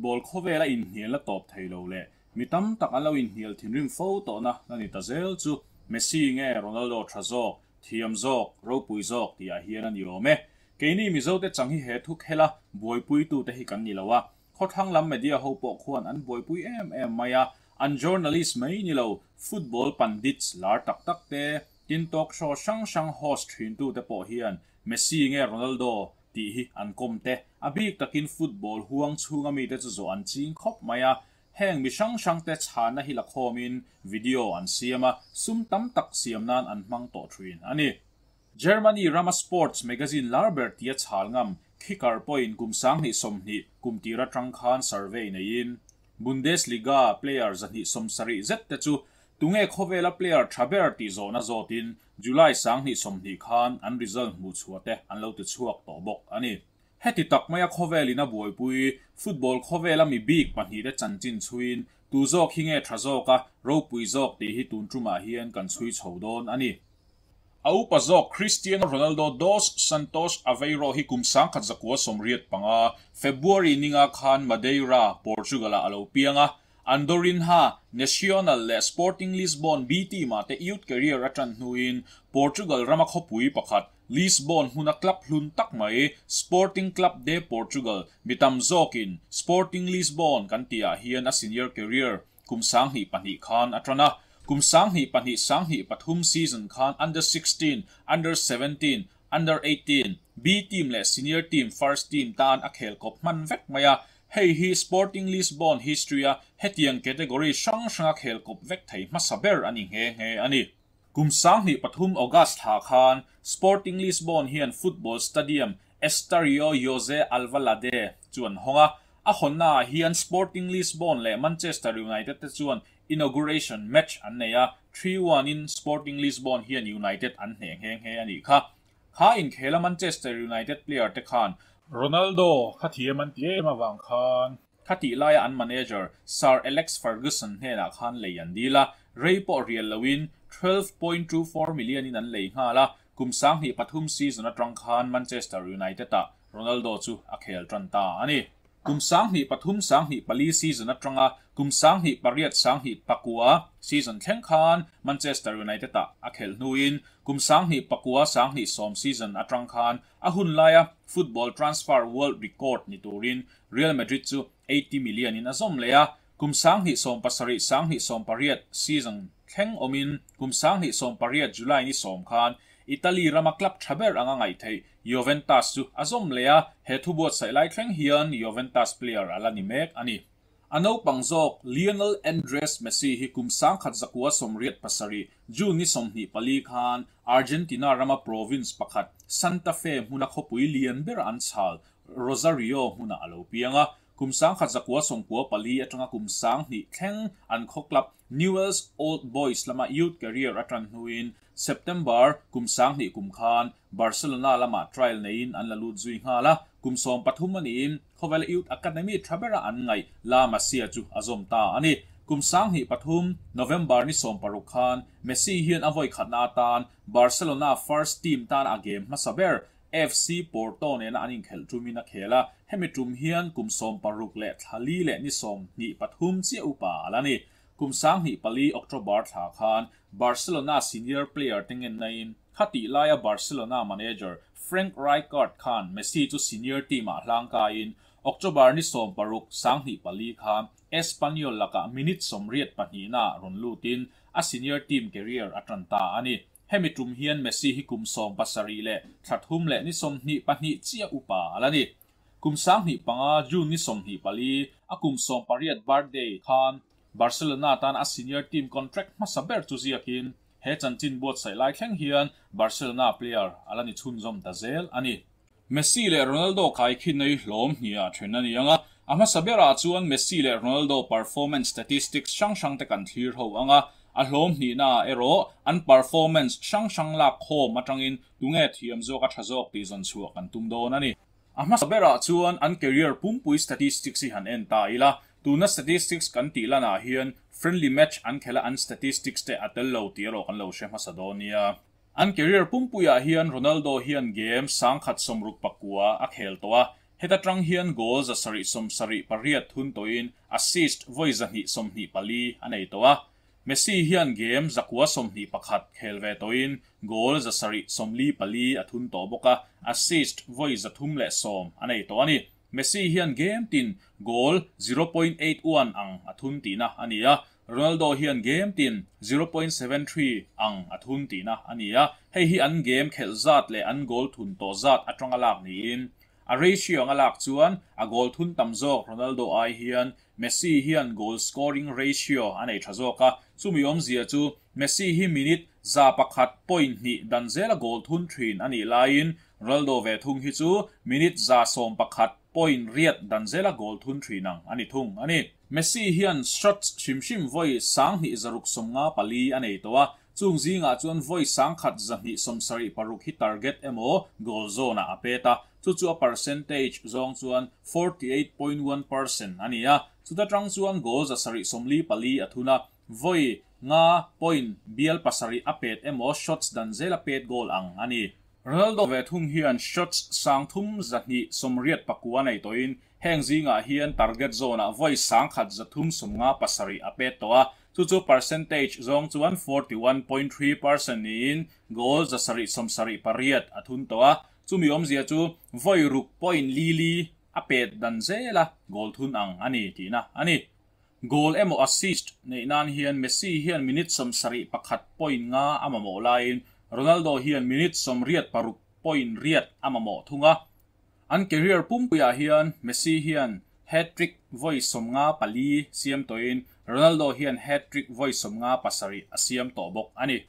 Football khawvela inhnialna tawp thei lo leh mi tam tak an lo inhnial thinrim fo tawhna la ni ta zel chu Messi nge Ronaldo tha zawk, thiam zawk, ropui zawk tihah hian a ni awm e. Keini Mizote chang hi he thu khela buaipuitute hi kan ni lo a, khawthlang lam media ho pawh khuan an buaipui em em mai a, an journalist mai ni lo, football pandits lar tak tak te, tin talk show hrang hrang host thintute pawh hian Messi nge Ronaldo tih hi an kawm te, a bik takin football huang chhunga mite chu zawh an ching khawp mai a, heng mi hrang hrang te chhana hi la khawmin video an siam a, sum tam tak siam nan an hmang tawh thin a ni. Germany rama sports magazine lar ber tia chhal ngam Kicker pawhin kum 2020 kum tir atang khan survey neiin Bundesliga player 270 zet te chu tunge khawvela player tha ber tih zawhna zawtin July 2020 khan an result hmu chhuate an lo ti chhuak tawh bawk a ni. Heti tak maia khawvelin a buaipui football khawvela mi bik pahnih te chanchin chhuin tu zawk hi nge tha zawk a ropui zawk tih hi tun tumah hian kan chhui chho dawn a ni. A upa zawk Cristiano Ronaldo dos Santos Aveiro hi kum 1985 February ninga khan Madeira, Portugal a alo piang a, Andorinha, Nacional leh Sporting Lisbon B team ah te youth career atan hnuin Portugal rama khawpui pakhat Lisbon hmuna club hlun tak mai Sporting Club de Portugal mitam zawkin Sporting Lisbon kan tihah hian a senior career kum 2002 khan atana kum 2002 2003 season khan under 16, under 17, under 18 B team leh senior team first team tan a khel kawp hman vek mai a, hei hi Sporting Lisbon history a hetiang category hrang hranga khel kawp vek thei hmasa ber ani nghe nghe ani. Kum 2003 August ha khan Sporting Lisbon hian football stadium Estadio Jose Alvalade chuan honga a honna hian Sporting Lisbon leh Manchester United te chuan inauguration match an nei a, 3-1 in Sporting Lisbon hian United an hne nghe nghe ani kha. Kha in khela Manchester United player te khan Ronaldo kha thiam an ti em awang khan kha ti laia an manager Sir Alex Ferguson hnenah khan lei an dil a, rei pawh rial loin 12.24 million in an lei nghala, kum 2003 season atang khan Manchester United a Ronaldo chu a khel tan ta ani. Kum 2003 2004 season atanga kum 2008 2009 season thleng khan Manchester United a a khel hnuin kum 2009 2010 season atang khan a hun laia football transfer world record ni turin Real Madrid chu 80 million in a zawm leh a, kum 2017 2018 season thleng awmin kum 2018 July ni 10 khan Italy rama club thaber anga ngai thei Juventus chu a zawm leh a, he thu buat sai lai thleng hian Juventus player ala ni mek ani. A naupang zawk Lionel Andres Messi hi kum 1987 June ni 24 khan Argentina rama province pakhat Santa Fe hmuna khawpui lian ber an chhal Rosario hmuna alo piang a, kum 1994 atanga kum 2000 thleng an khaw club Newell's Old Boys lama youth career atan hnuin September kum 2000 kum khan Barcelona lama trial neiin an la lut zui nghala, kum 13 aniin khawvel youth academy thabera an ngai La Masia chu a zawm ta ani. Kum 2003 November ni 16 khan Messi hian a vawi khatna atan Barcelona first team tan a game hmasa ber FC Porto nena an inkhelh tumin a khel a, hemi tum hian kum 16 leh thlali leh ni 23 chiah upa ala ni. Kum 2004 October thla khan Barcelona senior player tengen nain khati laia Barcelona manager Frank Rijkaard khan Messi chu senior team a hlang kain October ni 16 2004 khan Espanyol laka minute 82 na ron lutin a senior team career atan ta ani. Hemi tum hian Messi hi kum 17 leh thathum leh ni 22 chiah upa ala ni. Kum 2005 June ni 24 a kum 18 birthday khan Barcelona tan a senior team contract hmasa ber chu ziakin he chanchin buat sai lai thleng hian Barcelona player ala ni chhun zawm ta zel ani. Messi leh Ronaldo khai khin nei hlawm hnia then ani anga, a hmasa berah chuan Messi leh Ronaldo performance statistics hrang hrang te kan thlir ho anga, a hlawm hnih na erawh an performance hrang hrang lak khawm atangin tunge thiam zawk a tha zawk tih zawn chhuah kan tum dawn ani. A hmasa berah chuan an career pumpui statistics hi han en ta ila, tuna statistics kan tih lanah hian friendly match an khela an statistics te a tel lo tih erawh kan lo hre hmasa dawn nia. An career pumpuiah hian Ronaldo hian game 169 a khel tawh a, Heta tang hian goal 778 thun toin assist voi 224 a nei to a. Messi hian game 921 khel ve toin goal 744 a thun to boka assist voi 310 a nei to ani. Messi hian game tin goal 0.81 ang a thun ti na ania. Ronaldo hian game tin 0.73 ang a thun ti na ania. Hei hi an game khel zat le an goal thun to zat atanga lak ni in. A ratio nga lak chuan a goal thun tam zawk Ronaldo ai hian Messi hian goal scoring ratio anei tha zawk a. Chumi awmzia chu Messi hi minute 101.2 dan zela goal thun thin ani laiin Ronaldo ve thung hi chu minute 111.8 dan zela goal thun thin ang ani thung ani. Messi hian shots hrim hrim voi 2654 anei to a. Chung zinga chuan voi 1276 hi target emo goal zone a peta chu chu a percentage zong chuan 48.1% ania. Chuta tang chuan goal 744 athuna voi nga point bial pasari apet emo shots dan zela pet goal ang ani. Ronaldo ve thung hian shots 3289 nei toin heng zinga hian target zone a voi 1357 apet to a. Chu chu percentage zong chuan 41.3% niin goal 778 athun to a. Chumi awmzia chu voi ruk point li li apet dan zela goal thun ang ani ti na ani. Goal emo assist nei nan hian Messi hian minute 71.5 amamo lain Ronaldo hian minute 86.8 amamo thunga. An career pumpuia hian Messi hian hat-trick voi 54 siam toin Ronaldo hian hat-trick voi 57 asiam to bok ani.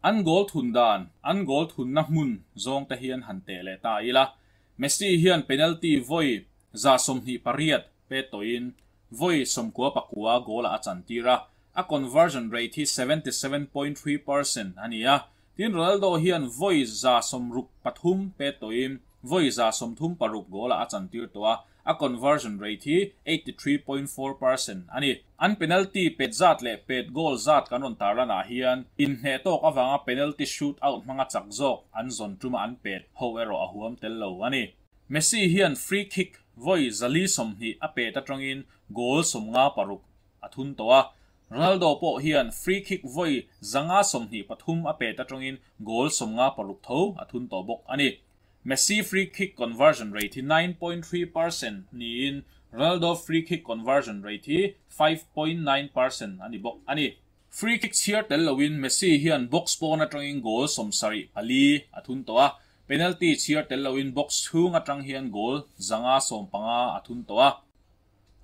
An goal thun dan an goal thun na hmun zong te hian han te le ta ila. Messi hian penalty voi 28 pe toin voi 99 goal a chantira. A conversion rate hi 77.3% ania. Tin Ronaldo hian voi 63 pe toin voi 36 goal a chantir to a. A conversion rate hi 83.4% ani. An penalty pet zat le pet goal zat kanon tarana hian in hne tok awanga penalty shoot out manga chak zok an zon tuma an pet ho ero a huam tel lo ani. Messi hian free kick voi 420 a pet atangin goal 56 athun to a. Ronaldo po hian free kick voi 523 a pet atangin goal 56 tho athun to bok ani. Messi free kick conversion rate hi 9.3% niin Ronaldo free kick conversion rate hi 5.9% ani bok ani. Free kick chiar tel lowin Messi hian box pawn atangin goal 74 athun to a. Penalty chiar tel lowin box chhung atang hian goal 515 athun to a.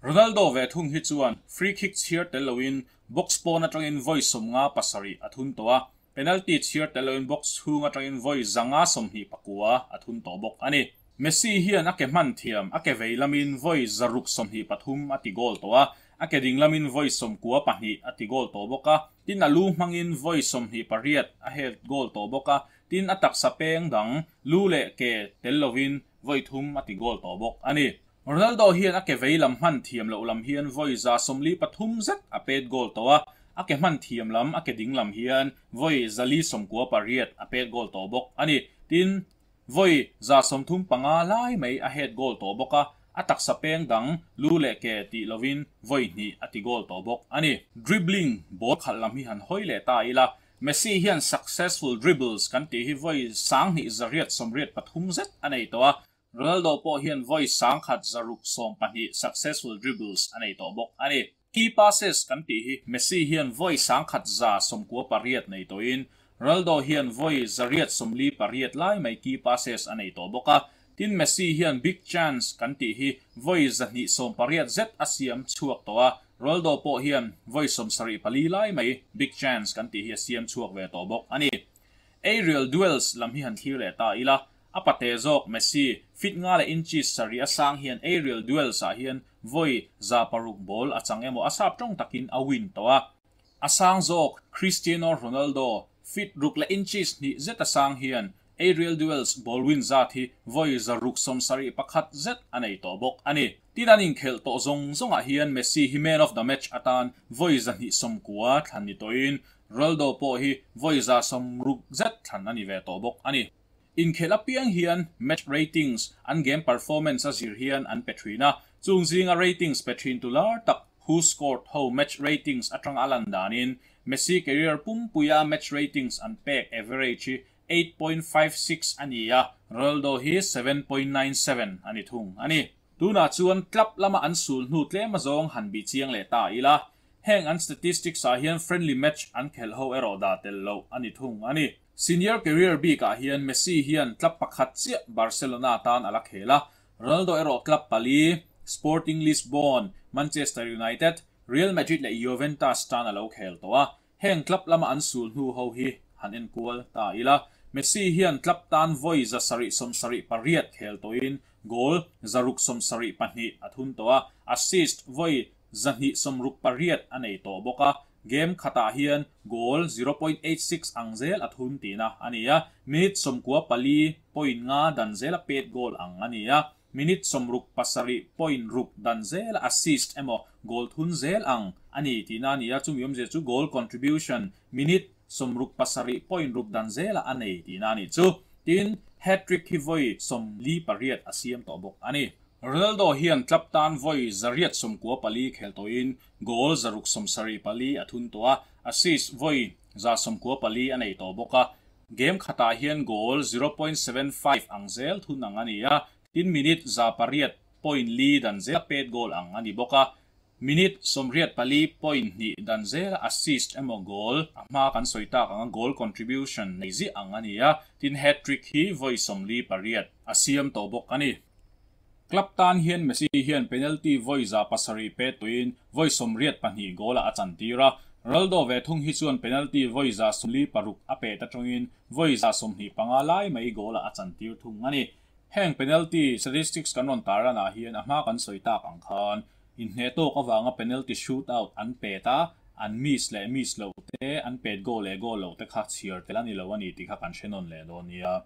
Ronaldo ve thung hi chuan free kick chiar tel lowin box pawn atangin voi 57 athun to a. Penalty chiar tel lowin box chhung atangin voi 529 athun to bok ani. Messi hian ake man thiam ake veilamin voi 623 ati goal to a. Ake dinglamin voi 92 ati goal to boka. Tin alu mangin voi 28 a het goal to boka. Tin atak sa peng dang lu le ke tel lovin voi 3 ati goal to bok ani. Ronaldo hian ake veilam man thiam lo lam hian voi 133 zet a pet goal to a. Ake man thiam lam ake dinglam hian voi 198 a pet goal to bok ani. Tin voi 135 lai mai a head goal to boka. Atak sa peng dang lu le ke ti lovin voi ni ati goal to bok ani. Dribbling ball khal lam hi han hoi le ta ila. Messi hian successful dribbles kan ti hi voi 2883 zet anei to a. Ronaldo po hian voi 1612 successful dribbles anei to bok ani. Key passes kan ti hi Messi hian voi 1198 nei to in Ronaldo hian voi 848 lai mai key passes anei to boka. Tin Messi hian big chance kan ti hi voi 280 zet asiam chuak to a. Ronaldo po hian voi 74 lai mai big chance kan ti hi asiam chuak ve to bok ani. Aerial duels lam hi han thir le ta ila. Apate zok Messi fit nga le inches sari asang hian aerial duels a hian voi 6 ball achang emo asap tong takin a win to a. Asang zok Cristiano Ronaldo fit ruk le inches ni zet asang hian aerial duels ball win zat hi voi 671 zet anei to bok ani. Tinaning khel to zong zonga hian Messi hi man of the match atan voi 290 thlan ni toin Ronaldo po hi voi 160 zet thlan ani ve to bok ani. Inkhelh apiang hian match ratings an game performance a zir hian an pe thin a, chung zinga ratings pe thin tu lar tak WhoScored ho match ratings atang a lan danin Messi career pumpuia match ratings an pek average hi 8.56 a ni a, Ronaldo hi 7.97 a ni thung a ni. Tunah chuan club lama an sul hnu tlem azawng han bih chiang leh ta ila, heng an statistics ah hian friendly match an khelh ho erawh dah tel loh a ni thung a ni. Senior career bikah hian Messi hian club pakhat chiah Barcelona tan a la khel a, Ronaldo erawh club pali, Sporting Lisbon, Manchester United, Real Madrid leh Juventus tan a lo khel tawh a, heng club lama an sul hnu ho hi han enkual ta ila. Messi hian club tan vawi 778 khel tawhin goal 672 a thun tawh a, assist vawi 268 a nei tawh bawk a, game khatah hian goal 0.86 ang zel a thun tina a ni a, minute 94.5 dan zel a pet goal ang a ni a, minute 67.6 dan zel a assist emaw goal thun zel ang a ni tina a ni a, chumi awmzia chu goal contribution minute 67.6 dan zel a nei tina a ni chu. Tin, hat-trick hi vawi 48 a siam tawh bawk a ni. Ronaldo hian club tan vawi 194 khel tawhin goal 674 a thun tawh a, assist vawi 194 a nei tawh bawk a, game khatah hian goal 0.75 ang zel thun ang a ni a, tin minute 108.4 dan zel pet goal ang a ni bawk a, minute 84.2 dan zel assist emaw goal a hma kan sawi tak ang a goal contribution nei zi ang a ni a, tin hat-trick hi vawi 48 a siam tawh bawk a ni. Club tan hian Messi hian penalty vawi 7 pe tuin vawi 82 goal a chan tir a, Ronaldo ve thung hi chuan penalty vawi 46 a pe ta tawngin vawi 25 lai mai goal a chan tir thung a ni. Heng penalty statistics kan rawn tarlanah hian a hma kan sawi tak ang khan inhne tawk awanga penalty shootout an pe ta, an miss leh miss lo te, an pet goal leh goal lo te kha chhiar tel ani lo ani tih kha kan hre nawn leh dawn nia.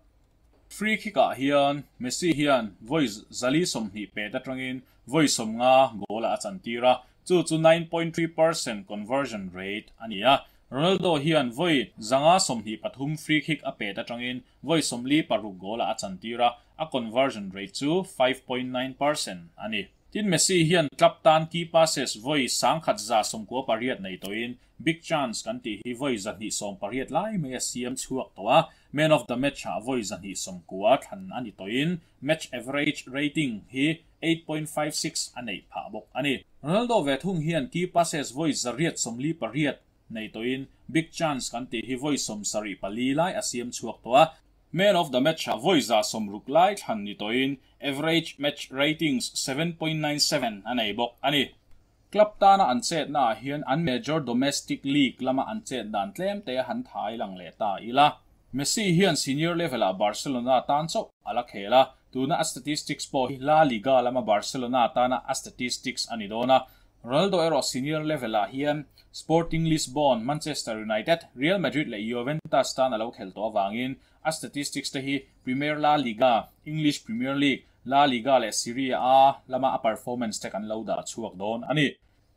Free kick ah hian Messi hian vawi 120 pe ta tangin vawi 50 goal a chan tir a, chu chu 9.3% conversion rate ani a. Ronaldo hian vawi 123 free kick a pe ta tangin vawi 46 goal a chan tir a, a conversion rate chu 5.9% ani. Tin Messi hian club tan key passes vawi 1,198 nei tawhin big chance kan tih hi vawi 280 lai mai a siam chhuak tawh a, man of the match ah vawi 290 thlan ani tawhin match average rating hi 8.56 a nei phah bawk ani. Ronaldo ve thung hian key passes vawi 148 nei tawhin big chance kan tih hi vawi 74 lai a siam chhuak tawh a, man of the match ah vawi 160 lai thlan ni tawhin average match ratings 7.97 a nei bawk ani. Club tana an chet na ah hian an major domestic league lama an chet dan tlem te han thai lang leh ta ila. Messi hian senior level ah Barcelona tan chauh ala khel a, tuna a statistics pawh hi La Liga lama Barcelona tana a statistics ani dawn a. Ronaldo erawh senior level ah hian Sporting Lisbon, Manchester United, Real Madrid leh Juventus tan alo khel tawh awangin a statistics te hi Premier La Liga, English Premier League, La Liga leh Serie A lama a performance te kan lo dah chhuak dawn ani.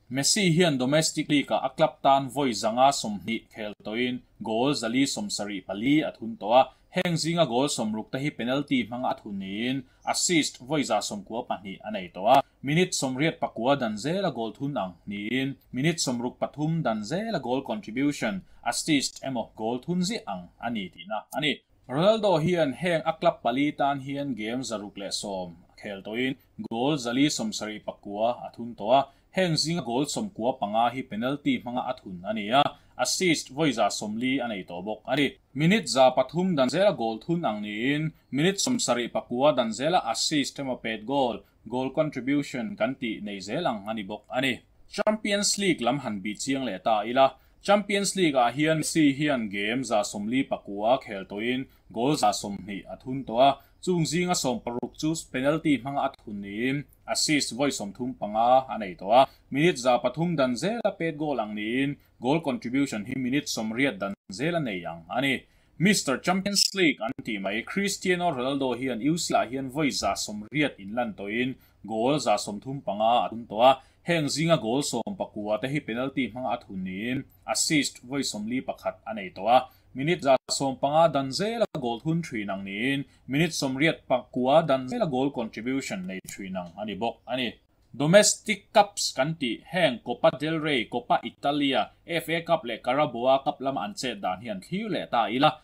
Messi hian domestic league ah a club tan vawi 120 khel tawhin goal 174 a thun tawh a, heng zinga goal 60 te hi penalty hmanga a thun niin assist vawi 92 a nei tawh a, minute 89 dan zel a goal thun ang niin minute 63 dan zel a goal contribution assist emaw goal thun zi ang ani tihna ani. Ronaldo hian heng a club pali tan hian game 110 khel tawhin goal 179 a thun tawh a, heng zinga goal 95 hi penalty hmanga a thun ani a, assist vawi 40 a nei tawh bawk ani. Minute 3 dan zela goal thun ang niin minute 79 dan zela assist emaw pet goal, goal contribution kan tih nei zel ang ani bawk ani. Champions League lam han bi chiang leh ta ila. Champions League ah hian Messi hian game 149 khel tawhin goal 120 a thun tawh a, chung zinga 16 chu penalty hmanga a thun niin assist vawi 35 a nei tawh a, minute 3 dan zela pet goal ang niin goal contribution hi minute 80 dan zela nei ang ani. Mr Champions League an ti mai Cristiano Ronaldo hian UCL ah hian vawi 180 inlan tawhin goal 135 a thun tawh a, heng zinga goal 19 te hi penalty hmanga a thun niin assist vawi 41 a nei tawh a, Minute 150 dan zela goal thun thin ang niin minute 89 dan zela goal contribution nei thin ang ani bawk ani. Domestic Cups kan tih heng Copa del Rey, Coppa Italia, FA Cup leh Carabao Cup lama an chet dan hi an thlir leh ta ila.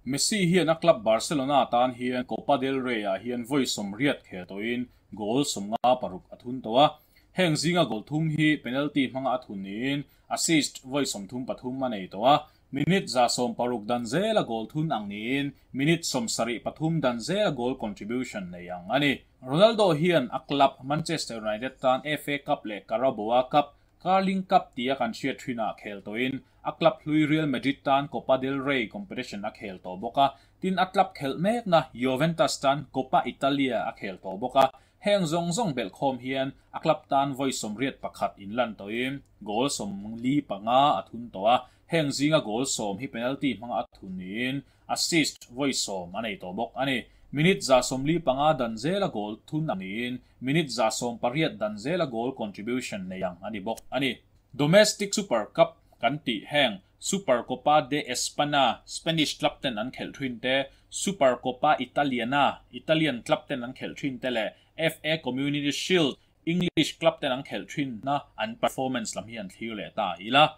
Messi hian a club Barcelona tan hian Copa del Rey ah hian vawi 80 khel tawhin goal 56 a thun tawh a. Heng zinga goal thum hi penalty hmanga a thun niin assist vawi 33 a nei tawh a. Minute 160 dan zela goal thun ang niin minute 73 dan zela goal contribution nei ang ani. Ronaldo hian a club Manchester United tan FA Cup leh Carabao Cup, Carling Cup tia kan hriat thin ah khel tawhin a club hlui Real Madrid tan Copa del Rey competition a khel tawh bawk a. Tin a club khelh mekna Juventus tan Coppa Italia a khel tawh bawk a. Heng zawng zawng belh khawm hian a club tan vawi 81 inlan tawhin goal 45 a thun tawh a. Heng zinga goal 10 hi penalty hmanga a thun niin assist vawi 10 a nei tawh bawk ani. Minute 145 dan zela goal thun ang niin minute 180 dan zela goal contribution nei ang ani bawk ani. Domestic Super Cup kan tih heng Super Copa de Espana Spanish club ten an khelh thin te, Super Copa Italiana Italian club ten an khelh thin te leh FA Community Shield English club ten an khelh thin na an performance lam hi an thlir leh ta ila.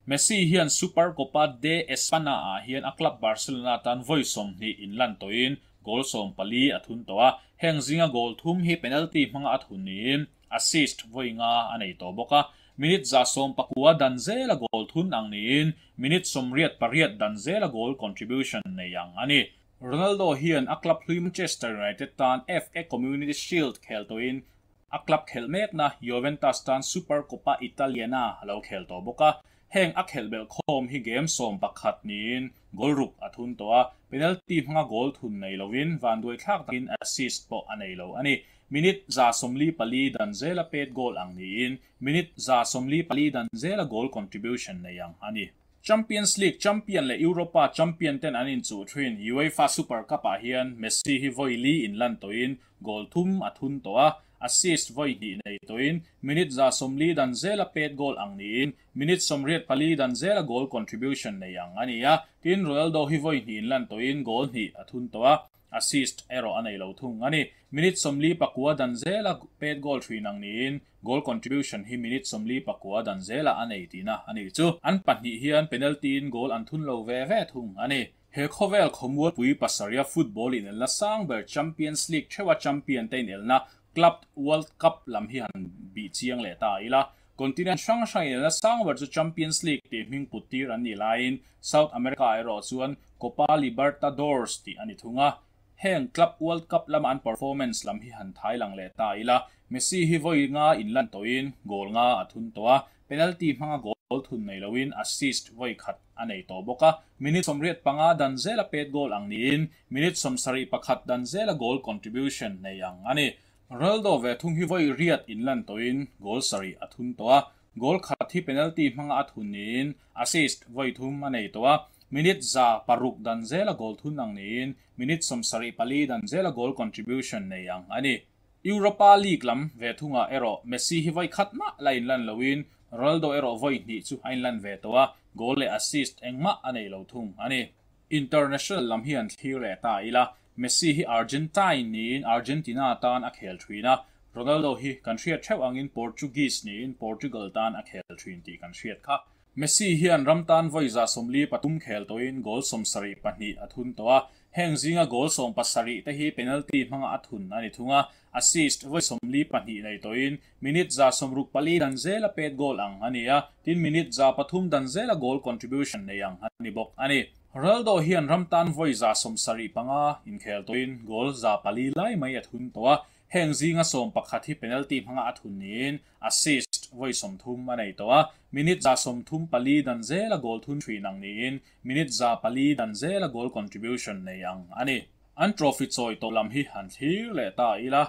Messi hian Super Copa de Espana ah hian a club Barcelona tan vawi 20 inlan tawhin goal 14 a thun tawh a. Heng zinga goal thum hi penalty hmanga a thun niin assist vawi nga a nei tawh bawk a. Minute 119 dan zela goal thun ang niin minute 88 dan zela goal contribution nei ang ani. Ronaldo hian a club hlui Manchester United tan FA Community Shield khel tawhin a club khelh mekna Juventus tan Super Coppa Italiana lo khel tawh bawk a. Heng a khelh belh khawm hi game 11 niin goal ruk a thun tawh a. Penalty hmanga goal thun nei lovin vanduai thlak takin assist pawh a nei lo ani. Minute 144 dan zela pet goal ang niin minute 144 dan zela goal contribution nei ang ani. Champions League champion leh Europa champion ten an inchuh thin UEFA Super Cup ah hian Messi hi vawi li inlan tawhin goal thum a thun tawh a. Assist vawi hnih nei tawhin minute 140 dan zela pet goal ang niin minute 84 dan zela goal contribution nei ang ani a. Tin Ronaldo hi vawi hnih inlan tawhin goal hnih a thun tawh a. Assist erawh a nei lo thung ani. Minute 49 dan zela pet goal thin ang niin goal contribution hi minute 49 dan zela a nei tina ani chu. An pahnih hian penalty in goal an thun lo ve ve thung ani. He khawvel khawmual pui pasaria football in elna sang ber Champions League thewa champion te in elna Club World Cup lam hi han bi chiang leh ta ila. Continent hrang hrang in elna sang ber chu Champions League ti hming put tir an ni laiin South America erawh chuan Copa Libertadores ti ani thunga. Heng Club World Cup lama an performance lam hi han thai lang leh ta ila. Messi hi vawi nga inlan tawhin goal nga a thun tawh a. Penalty hmanga goal thun nei lovin assist vawi khat a nei tawh bawk a. Minute 85 dan zela pet goal ang niin minute 71 dan zela goal contribution nei ang ani. Ronaldo ve thung hi vawi riat inlan tawhin goal 7 a thun tawh a. Goal khat hi penalty hmanga a thun niin assist vawi thum a nei tawh a. Minute 106 dan zela goal thun ang niin minute 74 dan zela goal contribution nei ang ani. Europa League lam ve thunga erawh Messi hi vawi khat mah la inlan loin Ronaldo erawh vawi hnih chu a inlan ve tawh a. Goal leh assist engmah a nei lo thung ani. International lam hi an thlir leh ta ila. Messi hi Argentine niin Argentina tan a khel thin a. Ronaldo hi kan hriat theuh angin Portuguese niin Portugal tan a khel thin tih kan hriat kha. Messi hian ram tan vawi 133 khel tawhin goal 72 a thun tawh a. Heng zinga goal 17 te hi penalty hmanga a thun ani thunga. Assist vawi 42 nei tawhin minute 64 dan zela pet goal ang ani a. Tin minute 103 dan zela goal contribution nei ang ani bawk ani. Ronaldo hian ram tan vawi 75 inkhel tawhin goal 4 lai mai a thun tawh a. Heng zinga 11 hi penalty hmanga a thun niin assist vawi 30 a nei tawh a. Minute 34 dan zela goal thun thin ang niin minute 4 dan zela goal contribution nei ang ani. An trophy chawi tawh lam hi han thlir leh ta ila.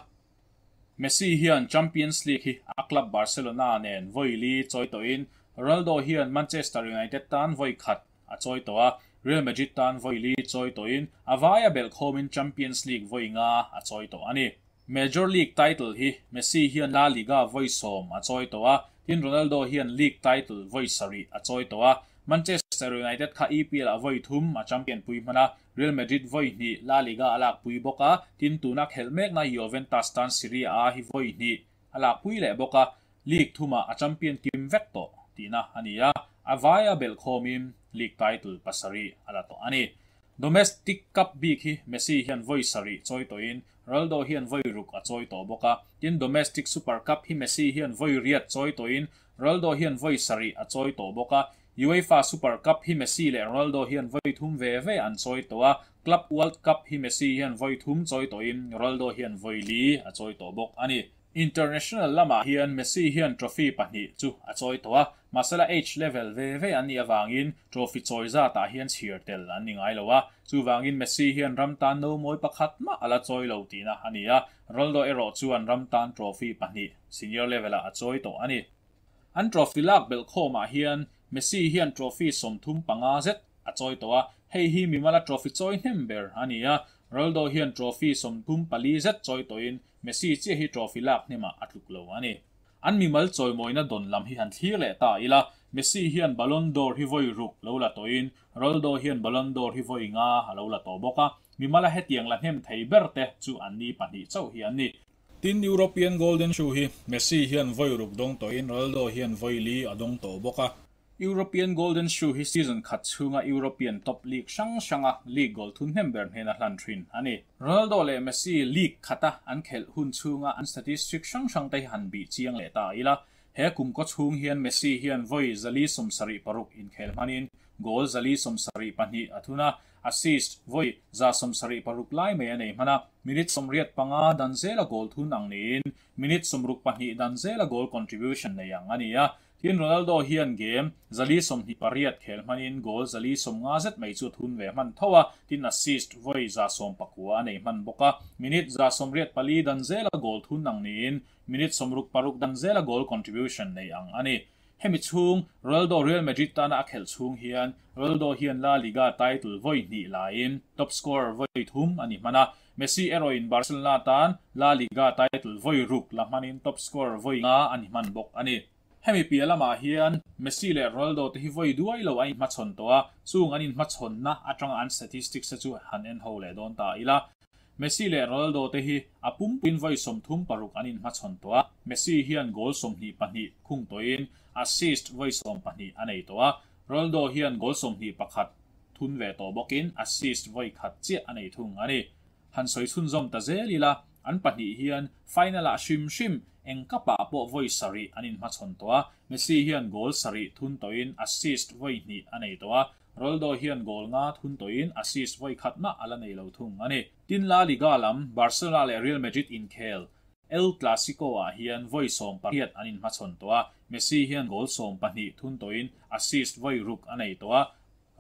Messi hian Champions League hi a club Barcelona nen vawi li chawi tawhin Ronaldo hian Manchester United tan vawi khat a chawi tawh a. Real Madrid tan vawi li chawi tawhin a vaia belh khawmin Champions League vawi nga a chawi tawh ani. Major League title hi Messi hian La Liga vawi 10 a chawi tawh a. Tin Ronaldo hian League title vawi 7 a chawi tawh a. Manchester United kha EPL ah vawi thum a champion pui hman a, Real Madrid vawi hnih La Liga a lak pui bawk a, tin tuna khelh mekna Juventus tan Serie A hi vawi hnih a lak pui leh bawk a, League thumah a champion kim vek tawh tihna a ni a, a vaia belh khawmin league title pasarih a la tawh a ni. Domestic Cup bik hi Messi hian vawi sarih chawi tawhin Ronaldo hian vawi ruk a chawi tawh bawk a, tin Domestic Super Cup hi Messi hian vawi riat chawi tawhin Ronaldo hian vawi sarih a chawi tawh bawk a, UEFA Super Cup hi Messi leh Ronaldo hian vawi thum ve ve an chawi tawh a, Club World Cup hi Messi hian vawi thum chawi tawhin Ronaldo hian vawi li a chawi tawh bawk a ni. International lamah hian Messi hian trophy pahnih chu a chawi tawh a, mahsela age level ve ve an nih avangin trophy chawi zatah hian chhir tel an ni ngai lo a, chuvangin Messi hian ram tan no mawi pakhat mah a la chawi lo tihna a ni a, Ronaldo erawh chuan ram tan trophy pahnih senior level-ah a chawi tawh a ni. An trophy lak belh khawmah hian Messi hian trophy 35 zet a chawi tawh a, hei hi mimala trophy chawi hnem ber a ni a, Ronaldo hian trophy 34 zet chawi tawhin Messi chiah hi trophy lak hnemah a tluk lo a ni. An mimal chawimawina dawn lam hi han thlir leh ta ila, Messi hian Ballon d'Or hi vawi ruk lo la tawhin Ronaldo hian Ballon d'Or hi vawi nga a lo la tawh bawk a, mimala hetiang la hnem thei ber te chu an ni pahnih chauh hi an ni. Tin, European Golden Shoe hi Messi hian vawi ruk dawng tawhin Ronaldo hian vawi li a dawng tawh bawk a. European Golden Shoe hi season khat chhunga European top league hrang hranga league goal thun hnem ber hnena hlan thin a ni. Ronaldo leh Messi league khata an khelh hun chhunga an statistic hrang hrang te hi han bih chiang leh ta ila. He kum kaw chhung hian Messi hian vawi 476 inkhel hmanin goal 472 a thun a, assist vawi 176 lai mai a nei hman a, minute 85 dan zela goal thun ang niin minute 62 dan zela goal contribution nei ang a ni a. Tin Ronaldo hian game 428 khel hmanin goal 150 zet mai chu thun ve hman tho a, tin assist vawi 119 a nei hman bawk a, minute 184 dan zela goal thun ang niin minute 66 dan zela goal contribution nei ang a ni. Hemi chhung Ronaldo Real Madrid tana a khelh chhung hian Ronaldo hian La Liga title vawi hnih laiin top scorer vawi thum a ni hman a, Messi erawhin Barcelona tan La Liga title vawi ruk la hmanin top scorer vawi nga a ni hman bawk a ni. Hemi piah lamah hian Messi leh Ronaldo te hi vawi duai lo an inhmachhawn tawh a, chung an inhmachhawnna atanga an statistics te chu han en ho leh dawn ta ila. Messi leh Ronaldo te hi a pumpuiin vawi 36 an inhmachhawn tawh a, Messi hian goal 22 khung tawhin assist vawi 12 a nei tawh a, Ronaldo hian goal 21 thun ve tawh bawkin assist vawi khat chiah a nei thung a ni. Han sawi chhunzawm ta zel ila, an pahnih hian final-ah hrim hrim eng kapah pawh vawi sarih an inhmachhawn tawh a, Messi hian goal sarih thun tawhin assist vawi hnih a nei tawh a, Ronaldo hian goal nga thun tawhin assist vawi khat mah a la nei lo thung a ni. Tin La Liga lam Barcelona leh Real Madrid inkhel El Clasico-ah hian vawi 18 an inhmachhawn tawh a, Messi hian goal 12 thun tawhin assist vawi ruk a nei tawh a,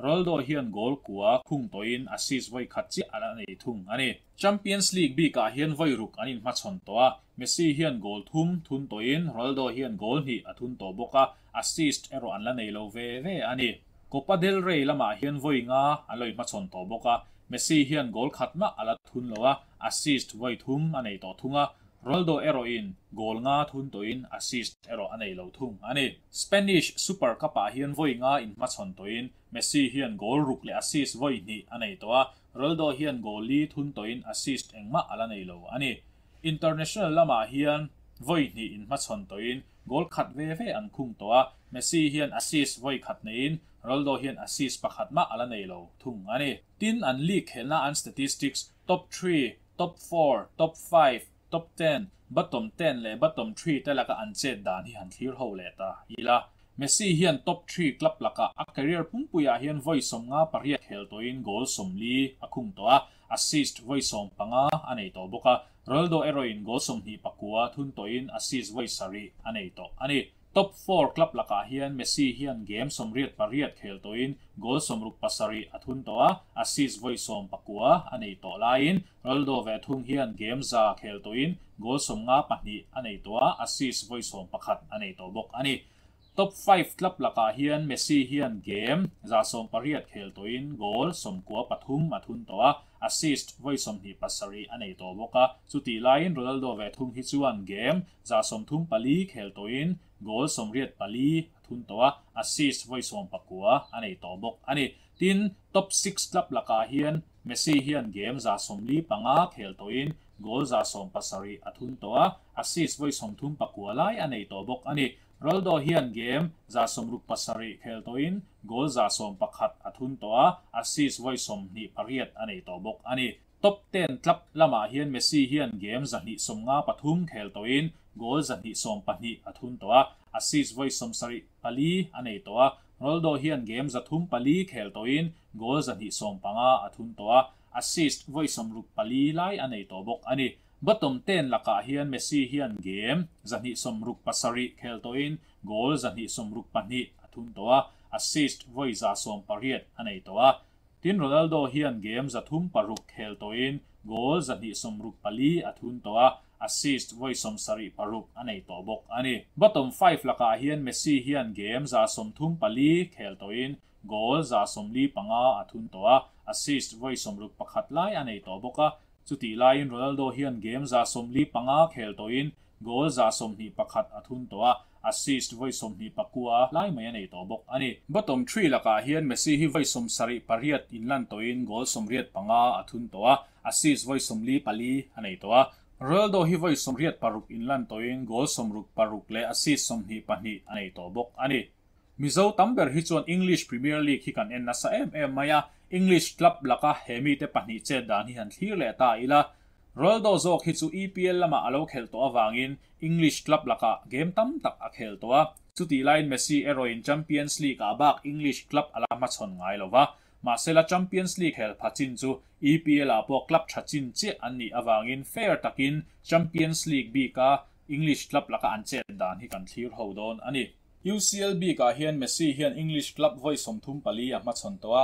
Ronaldo hian goal kua khung tawhin assist vawi khat chiah a la nei thung a ni. Champions League bikah hian vawi ruk an inhmachhawn tawh a, Messi hian goal thum thun tawhin Ronaldo hian goal hnih a thun tawh bawk a, assist erawh an la nei lo ve ve a ni. Copa del Rey lamah hian vawi nga an lo inhmachhawn tawh bawk a, Messi hian goal khat mah a la thun lo a, assist vawi thum a nei tawh thung a, Ronaldo erawhin goal nga thun tawhin assist erawh a nei lo thung a ni. Spanish Super Cup-ah hian vawi nga inhmachhawn tawhin Messi hian goal ruk leh assist vawi hnih a nei tawh a, Ronaldo hian goal li thun tawhin assist engmah a la nei lo a ni. International lamah hian vawi hnih inhmachhawn tawhin goal khat ve ve an khung tawh a, Messi hian assist vawi khat neiin Ronaldo hian assist pakhat mah a la nei lo thung a ni. Tin an league khelhna an statistics top 3, top 4, top 5, top 10, bottom 10 leh bottom 3 te laka an chet dan hi han thlir ho leh ta ila. Messi hian top 3 club laka a career pumpuiah hian vawi 58 khel tawhin goal 40 a khung tawh a, assist vawi 15 a nei tawh bawk a, Ronaldo erawhin goal 29 thun tawhin assist vawi sarih a nei tawh a ni. Top 4 club lakah hian Messi hian game 88 khel tawhin goal 67 a thun tawh a, assist vawi 19 a nei tawh laiin Ronaldo ve thung hian game za khel tawhin goal 52 a nei tawh a, assist vawi 11 a nei tawh bawk a ni. Top 5 club lakah hian Messi hian game 108 khel tawhin goal 93 a thun tawh a, assist vawi 27 a nei tawh bawk a, chuti laiin Ronaldo ve thung hi chuan game 134 khel tawhin goal 84 a thun thun tawh a, assist vawi 19 a nei tawh bawk a ni. Tin, top 6 club lakah hian Messi hian game 75 khel tawhin goal 17 a thun tawh a, assist vawi 39 lai a nei tawh bawk a ni. Ronaldo hian game 67 khel tawhin goal 11 a thun tawh a, assist vawi 28 a nei tawh bawk a ni. Top 10 club lamah hian Messi hian game 253 khel tawhin goal 212 a thun tawh a, assist vawi 74 a nei tawh a. Ronaldo hian game 304 khel tawhin goal 215 a thun tawh a, assist vawi 64 lai a nei tawh bawk a ni. Bottom 10 lakah hian Messi hian game 267 khel tawhin goal 262 a thun tawh a, assist vawi 108 a nei tawh a. Tin, Ronaldo hian game 306 khel tawhin goal 264 a thun tawh a, assist vawi 76 a nei tawh bawk a ni. Bottom 5 lakah hian Messi hian game 34 khel tawhin goal 145 a thun tawh a, assist vawi 61 lai a nei tawh bawk a. Chuti laiin Ronaldo hian game 45 khel tawhin goal 21 a thun tawh a, assist vawi 29 lai mai a nei tawh bawk a ni. Bottom 3 lakah hian Messi hi vawi 78 inlan tawhin goal 85 a thun tawh a, assist vawi 44 a nei tawh a. Ronaldo hi vawi 86 inlan tawhin goal 66 leh assist 22 a nei tawh bawk a ni. Mizo tam ber hi chuan English Premier League hi kan en nasa em em mai a, English club laka hemi te pahnih chet dan hi han thlir leh ta ila. Ronaldo zawk hi chu EPL lama a lo khel tawh awangin English club laka game tam tak a khel tawh a. Chuti laiin Messi erawhin Champions League ah bak English club ala hmachhawn ngai lova. Mahsela Champions League hel pha chin chu EPL ah pawh club tha chin chiah an nih awangin fair takin Champions League bika English club laka an chet dan hi kan thlir ho dawn a ni. UCL bikah hian Messi hian English club vawi 34 a hmachhawn tawh a,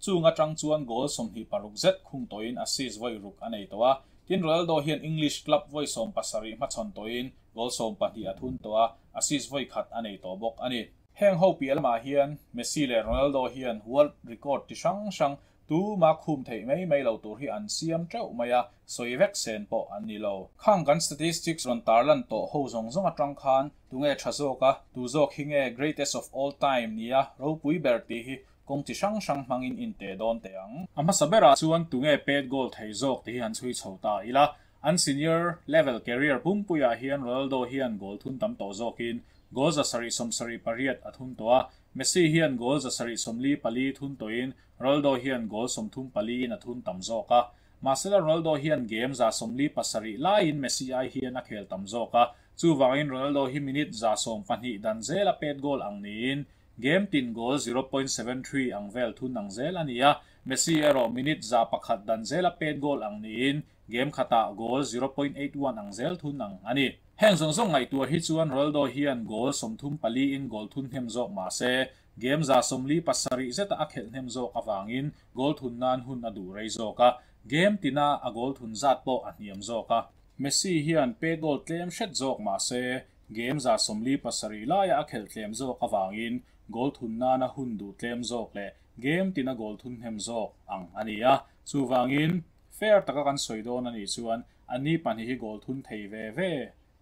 chung atang chuan goal 26 zet khung tawhin assist vawi ruk a nei tawh a. Tin, Ronaldo hian English club vawi 17 hmachhawn tawhin goal 12 a thun tawh a, assist vawi khat a nei tawh bawk a ni. Heng ho piah lamah hian Messi leh Ronaldo hian world record ti hrang hrang tu ma khum theih mai mai lo tur hi an siam teuh mai a, sawi vek sen pawh an ni lo. Khang kan statistics rawn tarlan tawh ho zawng zawng atang khan tunge tha zawk a, tu zawk hi nge greatest of all time nia ropui ber tih hi kawng chi hrang hrang hmangin in te dawn te ang. A hmasa berah chuan tunge pet goal thei zawk tih hi han chhui chho ta ila. An senior level career pumpuiah hian Ronaldo hian goal thun tam tawh zawkin goal 778 a thun tawh a. Messi hian goal 744 thun tawhin Ronaldo hian goal 34 in a thun tam zawk a. Mahsela Ronaldo hian game 47 laiin Messi ai hian a khel tam zawk a. Chuwangin Ronaldo hi minute 12 dan zela pet goal ang niin game tin goal 0.73 ang vel thun ang zel ani a. Messi erawh minute 101 dan zela pet goal ang niin game khata goal 0.81 ang zel thun ang ani. Heng zawng zawng ngaihtuah hi chuan Ronaldo hian goal 34 in goal thun hnem zawk ma se game 47 zeta a khelh hnem zawk awangin goal thun nan hun a duh rei zawk a, game tina a goal thun zat pawh a hniam zawk a. Messi hian pe goal tlem hret zawk ma se game 47 laia a khelh tlem zawk awangin goal thun nan a hun duh tlem zawk leh game tina goal thun hnem zawk ang ani a. Chuwangin fair taka kan sawi dawn ani chuan ani pahnih hi goal thun thei ve ve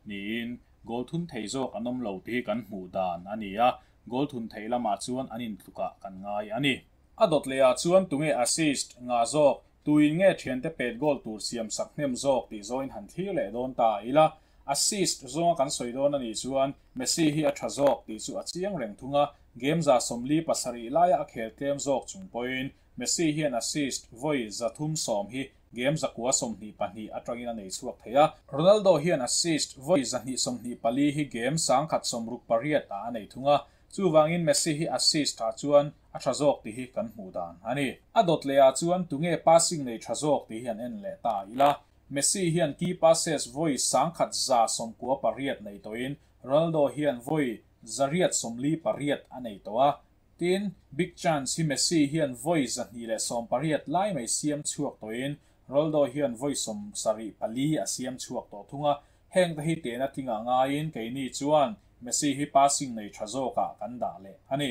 niin goal thun thei zawk an awm lo tih hi kan hmuh dan ani a. Goal thun thei lamah chuan an intluka kan ngai ani. A dawt lehah chuan tunge assist nga zawk tuin nge thiante pet goal tur siam sak hnem zawk tih zawin han thlir leh dawn ta ila. Assist zawnga kan sawi dawn ani chuan Messi hi a tha zawk tih chu a chiang reng thunga. Game 47 laia a khel tlem zawk chung pawhin Messi hian assist vawi 310 hi game 922 atangin a nei chhuak thei a. Ronaldo hian assist vawi 224 hi game 168 a nei thunga. Chuwangin Messi hi assist ah chuan a tha zawk tih hi kan hmuh dan ani. A dawt lehah chuan tunge passing nei tha zawk tih hi an en leh ta ila. Messi hian key passes vawi 198 nei tawhin Ronaldo hian vawi 148 a nei tawh a. Tin, big chance hi Messi hian vawi 218 lai mai siam chhuak tawhin Ronaldo hian vawi 74 a siam chhuak tawh thunga. Heng te hi tena tlinga ngaiin keini chuan Messi hi passing nei tha zawkah kan dah leh ani.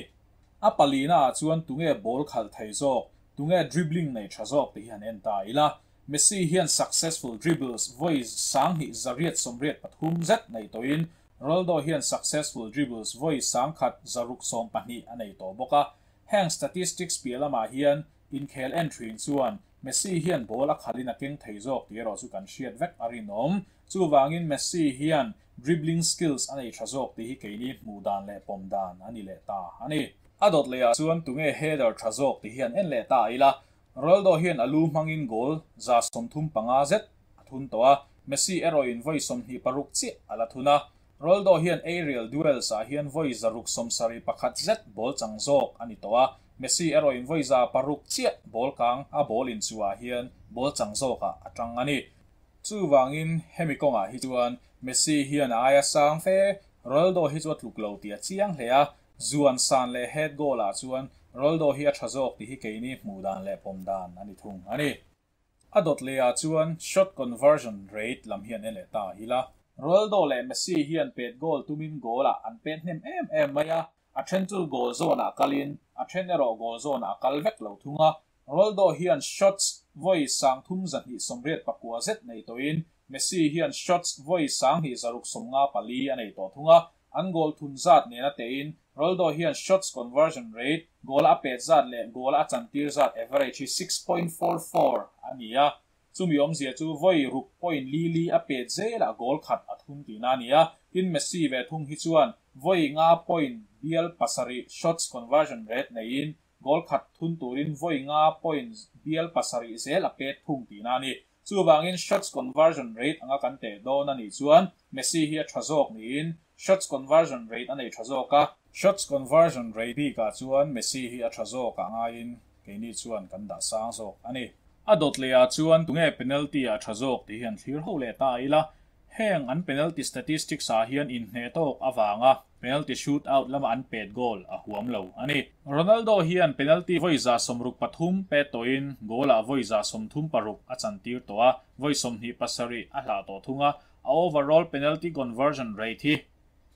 A palina ah chuan tunge ball khalh thei zawk, tunge dribbling nei tha zawk tih hi han en ta ila. Messi hian successful dribbles vawi 2183 zet nei tawhin Ronaldo hian successful dribbles vawi 1612 a nei tawh bawk a. Heng statistics piah lamah hian inkhel en thin chuan Messi hian ball a khalin a keng thei zawk tih erawh chu kan hriat vek a rinawm. Chuvangin Messi hian dribbling skills a nei tha zawk tih hi keini hmuh dan leh pawm dan a ni leh ta a ni. A dawt lehah chuan tunge header tha zawk tih hian en leh ta ila. Ronaldo hian a lu hmangin goal 135 zet a thun tawh a, Messi erawhin vawi 26 chiah a la thun a. Ronaldo hian aerial duels ah hian vawi 671 zet ball chang zawk a ni tawh a, Messi erawhin vawi 600 chiah ball kang a ball inchuhah hian ball chang zawkah a tang a ni. Chuvangin hemi kawngah hi chuan Messi hian a aia sang fe, Ronaldo hi chu a tluk lo tih a chiang hle a, zuan san leh head goal ah chuan Ronaldo hi a tha zawk tih hi keini hmuh dan leh pawm dan a ni thung a ni. A dawt lehah chuan shot conversion rate lam hian en leh ta ila. Ronaldo leh Messi hian pet goal tumin goal ah an pet hnem em em mai a, a then chu goal zone ah kalin a then erawh goal zone ah a kal vek lo thung a. Ronaldo hian shots vawi 3289 zet nei tawhin Messi hian shots vawi 2654 a nei tawh thung a. An goal thun zat nena tein Ronaldo hian shots conversion rate, goal a pet zat leh goal a chantir zat average hi 6.44 a ni a. Chumi awmzia chu vawi ruk point li li a pet zelah goal khat a thun tihna a ni a. Tin, Messi ve thung hi chuan vawi nga point bial pasarih shots conversion rate neiin goal khat thun turin vawi nga point bial pasarih zel a pet thung tihna a ni. Chuvangin shots conversion rate anga kan teh dawn a nih chuan Messi hi a tha zawk niin shots conversion rate a nei tha zawk a. Shots conversion rate bikah chuan Messi hi a tha zawk ah ngaiin keini chuan kan dah sang zawk a ni. A dawt lehah chuan tunge penalty ah tha zawk tih hi an thlir ho leh ta ila. Heng an penalty statistics ah hian inhneh tawk avanga penalty shoot out lama an pet goal a huam lo a ni. Ronaldo hian penalty vawi 63 pet tawhin goal ah vawi 36 a chantir tawh a, vawi 27 a hlah tawh thung a, a overall penalty conversion rate hi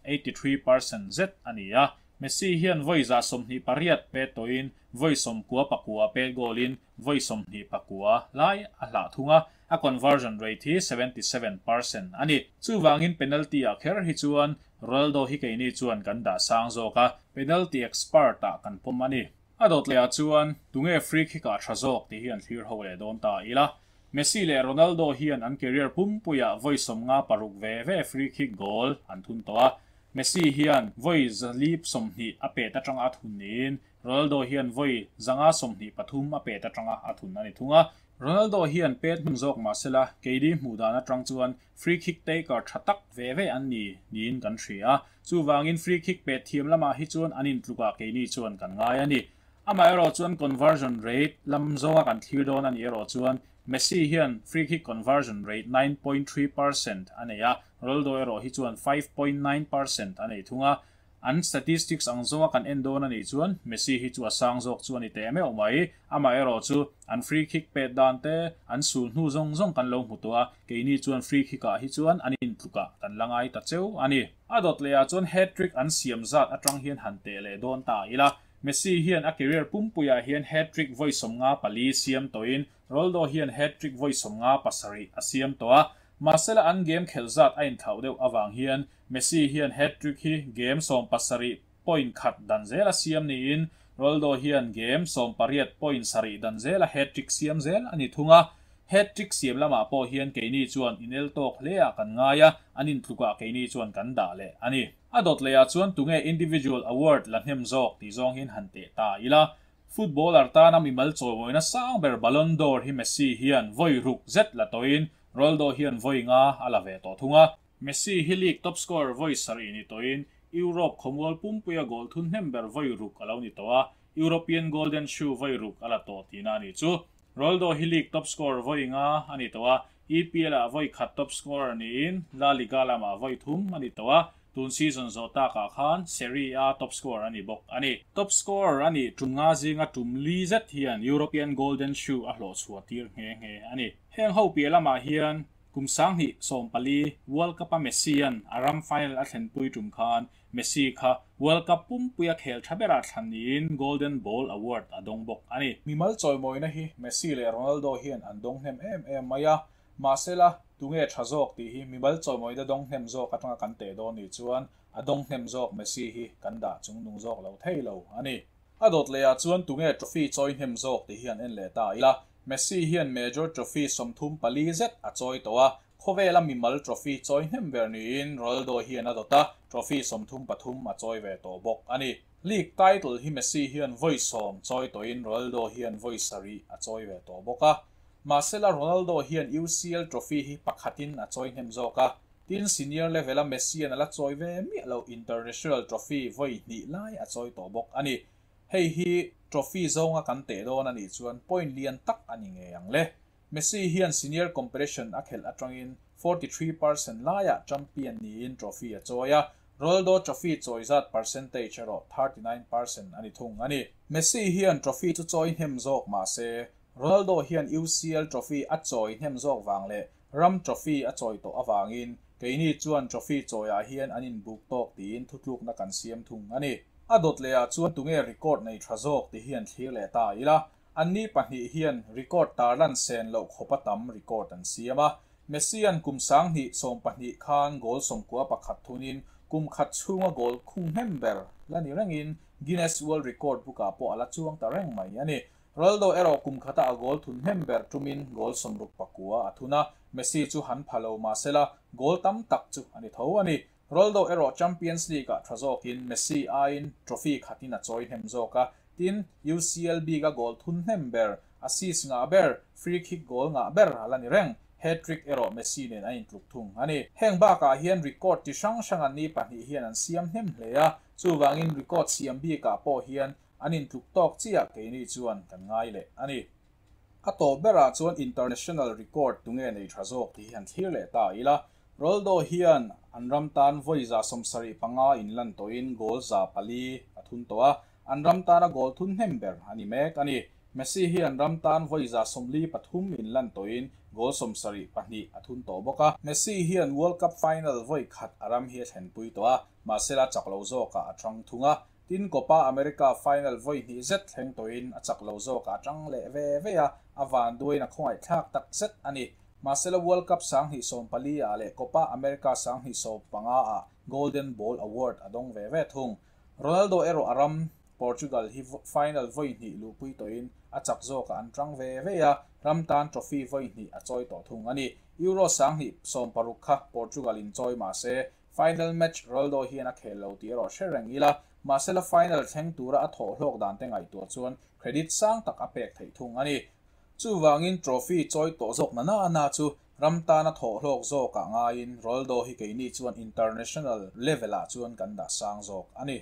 83% zet a ni a. Messi hian vawi 28 pet tawhin vawi 99 pet goal in vawi 29 lai a hlah thung a, a conversion rate hi 77% a ni. Chuvangin penalty ah kher hi chuan Ronaldo hi keini chuan kan dah sang zawk a, penalty expert ah kan pawm a ni. A dawt lehah chuan tunge free kick ah tha zawk tih hi an thlir ho leh dawn ta ila. Messi leh Ronaldo hian an career pumpuiah vawi 56 ve ve free kick goal an thun tawh a. Messi hian vawi 420 a pet atanga a thun niin Ronaldo hian vawi 523 a pet atanga a thun a ni thung a. Ronaldo hian pet hmun zawk mahsela keini hmuh dan atang chuan free kick taker tha tak ve ve an ni niin kan hria a. Chuvangin free kick pet thiam lamah hi chuan an intlukah keini chuan kan ngai a ni. Amaherawh chuan conversion rate lam zawnga kan thlir dawn a nih erawh chuan Messi hian free kick conversion rate 9.3% a nei a, Ronaldo erawh hi chuan 5.9% a nei thung a. An statistics ang zawnga kan en dawn a nih chuan Messi hi chu a sang zawk chu a ni teh meuh mai. Amaherawh chu an free kick pet dan te an sul hnu zawng zawng kan lo hmu tawh a, keini chuan free kick ah hi chuan an intlukah kan la ngai ta cheu a ni. A dawt lehah chuan hat-trick an siam zat atang hian han teh leh dawn ta ila. Messi hian a career pumpuiah hian hat-trick vawi 54 siam tawhin Ronaldo hian hat-trick vawi 57 a siam tawh a. Mahsela an game khelh zat a inthlauh deuh avang hian Messi hian hat-trick hi game 17.1 dan zel a siam niin Ronaldo hian game 18.7 dan zel a hat-trick siam zel a ni thung a. Hat-trick siam lamah pawh hian keini chuan inel tawk hleah kan ngai a, an intlukah keini chuan kan dah leh a ni. A dawt lehah chuan tunge individual award la hnem zawk tih zawng hian han teh ta ila. Footballer tana mimal chawimawina sang ber Ballon d'Or hi Messi hian vawi ruk zet la tawhin Ronaldo hian vawi nga a la ve tawh thung a. Messi hi league top scorer vawi sarih ni tawhin Europe khawmual pumpuia goal thun hnem ber vawi ruk a lo ni tawh a, European Golden Shoe vawi ruk a la tawh tihna a nih chu. Ronaldo hi league top scorer vawi nga a ni tawh a, EPL ah vawi khat top scorer niin La Liga lamah vawi thum a ni tawh a, tun season zawh takah khan Serie A top scorer a ni bawk a ni. Top scorer a nih tum nga zinga tum li zet hian European Golden Shoe a hlawh chhuah tir nghe nghe a ni. Heng ho piah lamah hian kum 2014 World Cup a Messi an a ram final a thlenpui tum khan Messi kha World Cup pumpuia khel tha berah thlan niin Golden Ball Award a dawng bawk a ni. Mimal chawimawina hi Messi leh Ronaldo hian an dawng hnem em em mai a. Mahsela, tunge tha zawk tih hi mimal chawimawina dawng hnem zawk atanga kan teh dawn nih chuan a dawng hnem zawk Messi hi kan dah chungnung zawk lo thei lo a ni. A dawt lehah chuan tunge trophy chawi hnem zawk tih hi han en leh ta ila. Messi hian major trophy 34 zet a chawi tawh a, khawvela mimal trophy chawi hnem ber niin Ronaldo hian a dawt a, trophy 33 a chawi ve tawh bawk a ni. League title hi Messi hian vawi 10 chawi tawhin Ronaldo hian vawi 7 a chawi ve tawh bawk a. Mahsela Ronaldo hian UCL trophy hi pakhatin a chawi hnem zawk a, tin senior level a Messi an ala chawi ve miah lo international trophy vawi hnih lai a chawi tawh bawk a ni. Hei hi trophy zawnga kan teh dawn a nih chuan point lian tak a ni ngei ang le. Messi hian senior competition a khelh atangin 43% laiah champion niin trophy a chawi a, Ronaldo trophy chawi zat percentage erawh 39% a ni thung a ni. Messi hian trophy chu chawi hnem zawk mahse Ronaldo hian UCL trophy a chawi hnem zawk wang le ram trophy a chawi tawh awangin keini chuan trophy chawiah hian an inbuk tawk tiin thutluk na kan siam thung a ni. A dawt lehah chuan tunge record nei tha zawk ti hian thlir leh ta ila. Anni pahnih hian record tarlan sen loh khawpa tam record an siam a. Messi an kum 2012 khan goal 91 thunin kum khat chhunga goal khung hnem ber la ni rengin Guinness World Record book-ah pawh ala chuang ta reng mai a ni. Ronaldo erawh kum khata a goal thun hnem ber tumin goal 69 a thuna. Messi chu han phalo mahsela goal tam tak chu ani tho a ni. Ronaldo erawh Champions League-ah tha zawkin Messi aiin trophy khatin a chawi hnem zawk a. Tin UCL big a goal thun hnem ber, assist nga ber, free kick goal nga ber ala ni reng. Hat-trick erawh Messi nen a intluk thung a ni. Heng bakah hian record ti hrang hrang an ni pahnih hian an siam hnem hle a. Chuwangin record siam bikah pawh hian an intluk tawk chiah keini chuan kan ngai leh a ni. A tawp berah chuan international record tunge nei tha zawk tih hi han thlir leh ta ila. Ronaldo hian an ram tan vawi 75 in lan tawhin goal 400 a thun tawh a. An ram tana goal thun hnem ber a ni mek a ni. Messi hi an ram tan vawi 43 in lan tawhin goal 72 a thun tawh bawk a. Messi hian World Cup final vawi khat a ram hi a thlen pui tawh a. Mahsela chak lo zawkah a thang thung a. Tin Copa America final vawi hnih zet thleng tawhin a chak lo zawkah a tang leh ve ve a, a van duain a khawngaih thlak tak zet a ni. Mahsela World Cup 2014 ah leh Copa America 2015 ah Golden Ball Award a dawng ve ve thung. Ronaldo erawh a ram Portugal hi final vawi hnih luhpui tawhin a chak zawkah an tang ve ve a, ram tan trophy vawi hnih a chawi tawh thung a ni. Euro 2016 kha Portugal in chawi mahse final match Ronaldo hian a khel lo tih erawh hre reng ila. Mahsela final thleng tura a thawh hlawk dan te ngaihtuah chuan credit sang tak a pek theih thung a ni. Chuwangin trophy chawi tawh zawk na na na chu ram tana thawh hlawk zawkah ngaiin Ronaldo hi keini chuan international level-ah chuan kan dah sang zawk a ni.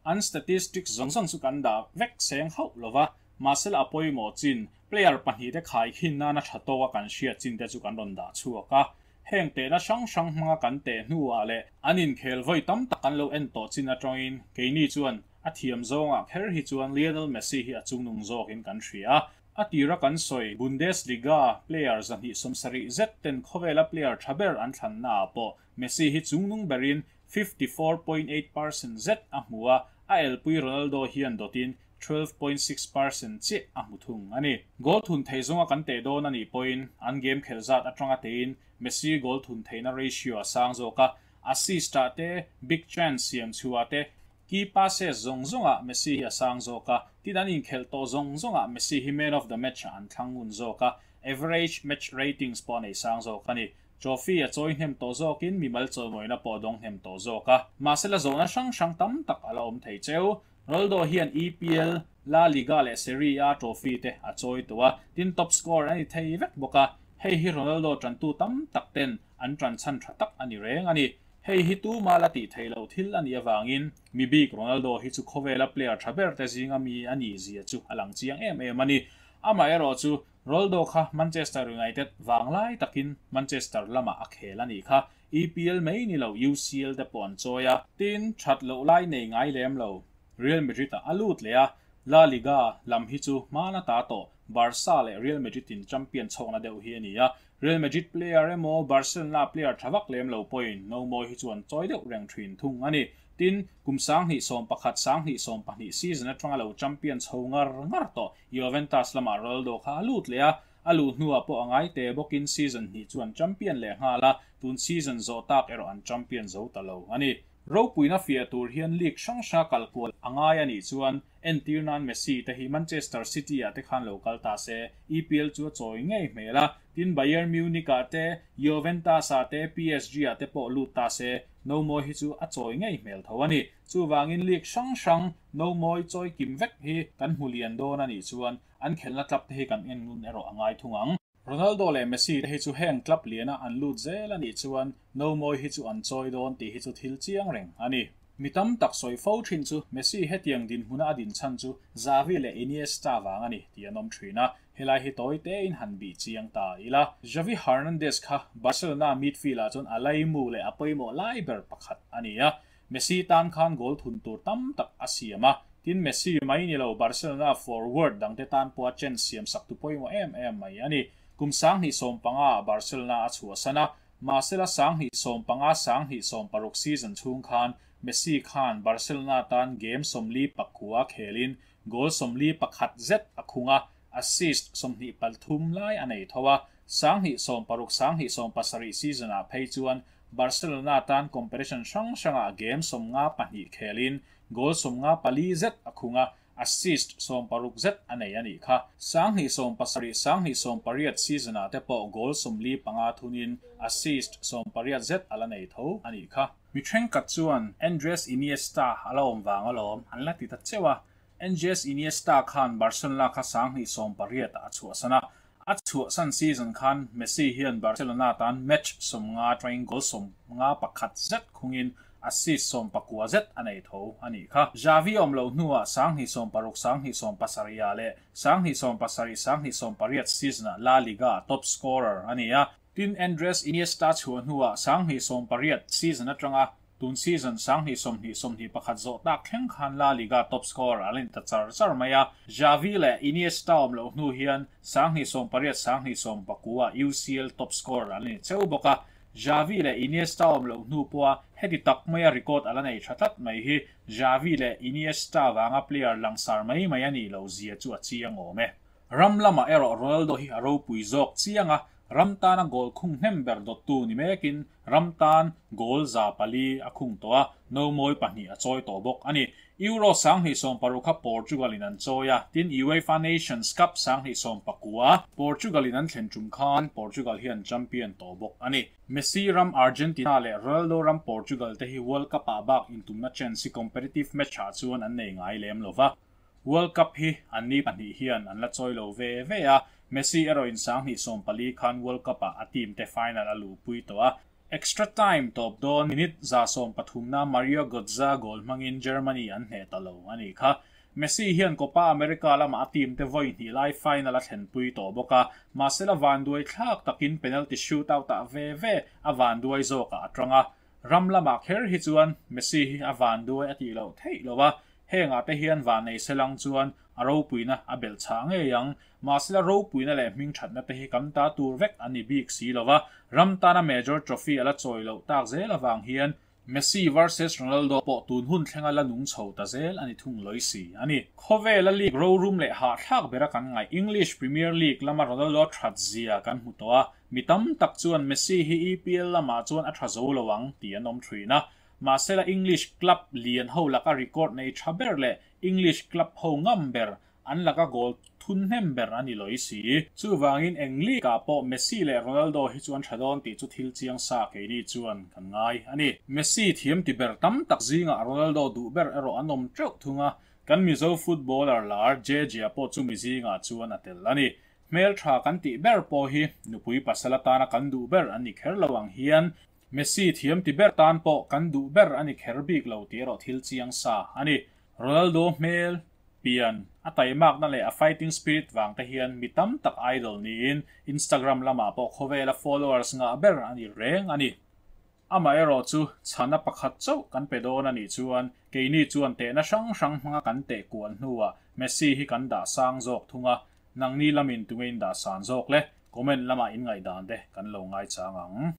An statistics zawng zawng chu kan dah vek seng hauh lova. Mahsela a pawimawh chin player pahnih te khai khin nana tha tawka kan hriat chin te chu kan rawn dah chhuak a. Heng tehna hrang hrang hmanga kan teh hnuah leh an inkhel vawi tam tak kan lo en tawh chin atangin keini chuan a thiam zawngah kher hi chuan Lionel Messi hi a chungnung zawkin kan hria a. A tira kan sawi Bundesliga player 170 zet ten khawvela player tha ber an thlanna ah pawh Messi hi chungnung berin 54.8% zet a hmu a, a elpui Ronaldo hian dotin 12.6% chiah a hmu thung a ni. Goal thun thei zawnga kan teh dawn a nih pawhin an game khel zat atanga tein Messi goal thun theihna ratio a sang zawk a, assist ah te, big chance siam chhuah te, key passes zawng zawnga Messi hi a sang zawk a, tin an inkhelh tawh zawng zawnga Messi hi man of the match an thlang ngun zawk a, average match ratings pawh nei sang zawk a ni. Trophy a chawi hnem tawh zawkin mimal chawimawina pawh dawng hnem tawh zawk a. Mahsela zawhna hrang hrang tam tak ala awm thei cheu. Ronaldo hian EPL, La Liga leh Serie A trophy te a chawi tawh a, tin top scorer a ni thei vek bawk a. Hei hi Ronaldo tantu tam tak ten an tan chhan tha tak a ni reng a ni. Hei hi tu ma la tih theih loh thil a nih awangin mi bik Ronaldo hi chu khawvela player tha ber te zinga mi a nih zia chu a lang chiang em em a ni. Amah erawh chu Ronaldo kha Manchester United wanglai takin Manchester lama a khel a nih kha. EPL mai ni lo UCL te pawh an chawi a. Tin that loh lai nei ngai lem lo Real Madrid a alut leh a, La Liga lam hi chu hmana ta tawh Barca leh Real Madrid in champion chhawkna deuh hi a ni a. Real Madrid player emaw Barcelona player thawak lem lo pawhin no mawi hi chuan chawi deuh reng thin thung a ni. Tin, kum 2011, 2012 season atanga lo champion chho ngar ngar tawh Juventus lamah Ronaldo kha a lut leh a, a luh hnuah pawh a ngai te bawkin season hnih chu an champion leh nghal a, tun season zawh tak erawh an champion zo ta lo a ni. Ropuina fiah tur hian league hrang hrang kal kual a ngai a nih chuan entir nan Messi te hi Manchester City ah te khan lo kal ta se EPL chu a chawi ngei hmel a, tin Bayern Munich ah te, Juventus ah te, PSG ah te pawh lut ta se no mawi hi chu a chawi ngei hmel tho a ni. Chuvangin league hrang hrang no mawi chawi kim vek hi kan hmu lian dawn a nih chuan an khelhna club te hi kan en ngun erawh a ngai thung ang. Ronaldo leh Messi te hi chu heng club liana an lut zel a nih chuan no mawi hi chu an chawi dawn tih hi chu thil chiang reng a ni. Mi tam tak sawi fo thin chu Messi hetiang dinhmuna a din chhan chu Xavi leh Iniesta vang a ni tih an awm thin a, helai hi tawi tein han bih chiang ta ila. Xavi Hernandez kha Barcelona midfield ah chuan a laimu leh a pawimawh lai ber pakhat a ni a, Messi tan khan goal thun tur tam tak a siam a, tin Messi mai ni lo Barcelona forward dangte tan pawha chance siam sak tu pawimawh em em mai a ni. Kum 2015 ah Barcelona a chhuahsan a, mahsela 2015, 2016 season chhung khan Messi khan Barcelona tan game 49 khelin goal 41 zet a khung a, assist 23 lai a nei tho a, 2016, 2017 season ah phei chuan Barcelona tan competition hrang hrangah game 52 khelin goal 54 zet a khung a, assist 60 zet a nei a nih kha. 2017, 2018 season ah te pawh goal 45 thunin assist 18 zet a la nei tho a nih kha. Mi thenkhat chuan Andres Iniesta a la awm vang alawm an la ti ta cheu a. Andres Iniesta khan Barcelona kha 2018 ah a chhuahsan a, a chhuahsan season khan Messi hian Barcelona tan match 50 tangin goal 51 zet khungin assist 19 zet a nei tho a nih kha. Xavi awm lo hnuah 2016, 2017 leh 2017, 2018 season ah La Liga top scorer a ni a. Tin Andres Iniesta chhuah hnuah 2018 season atanga tun season 2020, 21 zawh tak thleng khan La Liga top scorer a la ni ta char char mai a. Xavi leh Iniesta awm lo hnu hian 2018, 2019 UCL top scorer a la ni cheu bawk a. Xavi leh Iniesta awm lo hnu pawha heti tak maia record a la nei tha tlat mai hi Xavi leh Iniesta vanga player langsar mai mai a nih lo zia chu a chiang awm e. Ram lamah erawh Ronaldo hi a ropui zawk chiang a, ram tana goal khung hnem ber dawttu ni mekin ram tan goal 400 a khung tawh a, no mawi 2 a chawi tawh bawk a ni. Euro 2016 kha Portugal in an chawi a, tin UEFA Nations Cup 2019 Portugal in an thlen tum khan Portugal hian champion tawh bawk a ni. Messi ram Argentina leh Ronaldo ram Portugal te hi World Cup ah bak intumna chance hi competitive match ah chuan an nei ngai lem lova. World Cup hi an ni pahnih hian an la chawi lo ve ve a, Messi erawh in 2014 khan World Cup ah a team te final a luhpui tawh a. Extra time top dawn minute 130 na Mario Götze goal hmangin Germany an hneh ta lo a nih kha. Messi hian Copa America lama a team te vawi hnih lai final a thlenpui tawh bawk a, mahsela van duai thlak takin penalty shootout ah ve ve a van duai zawkah a tang a. Ram lamah kher hi chuan Messi hi a van duai a tih loh theih lo a, hengah te hian van nei selang chuan a ropuina a belh chah ngei ang. Mahsela ropuina leh hming thatna te hi kan ta tur vek an ni bik si lova, ram tana major trophy a la chawi loh tak zel awang hian Messi versus Ronaldo pawh tun hun thlenga la nung chho ta zel ani thung loi si a ni. Khawvela league rorum leh hah thlak bera kan ngai English Premier League lama Ronaldo that zia kan hmu tawh a, mi tam tak chuan Messi hi EPL lamah chuan a tha zo lo ang tih an awm thin a. Mahsela English club lian ho laka record nei tha ber leh English club ho ngam ber an laka goal thun hnem ber ani loi si. Chuwangin eng league ah pawh Messi leh Ronaldo hi chuan tha dawn tih chu thil chiang sa keini chuan kan ngai ani. Messi thiam ti ber tam tak zingah Ronaldo duh ber erawh an awm teuh thunga, kan Mizo footballer lar JJ pawh chu mi zingah chuan a tel ani. Hmel tha kan tih ber pawh hi nupui pasal atana kan duh ber ani kher lo ang hian Messi thiam ti ber tan pawh kan duh ber ani kher bik lo tih erawh thil chiang sa ani. Ronaldo hmel pian a taimak na leh a fighting spirit wang te hian mi tam tak idol niin Instagram lamah pawh khawvela followers ngah ber ani reng ani. Ama erawh chu chhana pakhat chauh kan pe dawn ani chuan keini chuan tehna hrang hrang hmanga kan teh kual hnuah Messi hi kan dah sang zawk thunga, nangni lamin tunge in dah san zawk le comment lamah in ngaih dan te kan lo ngai chang ang.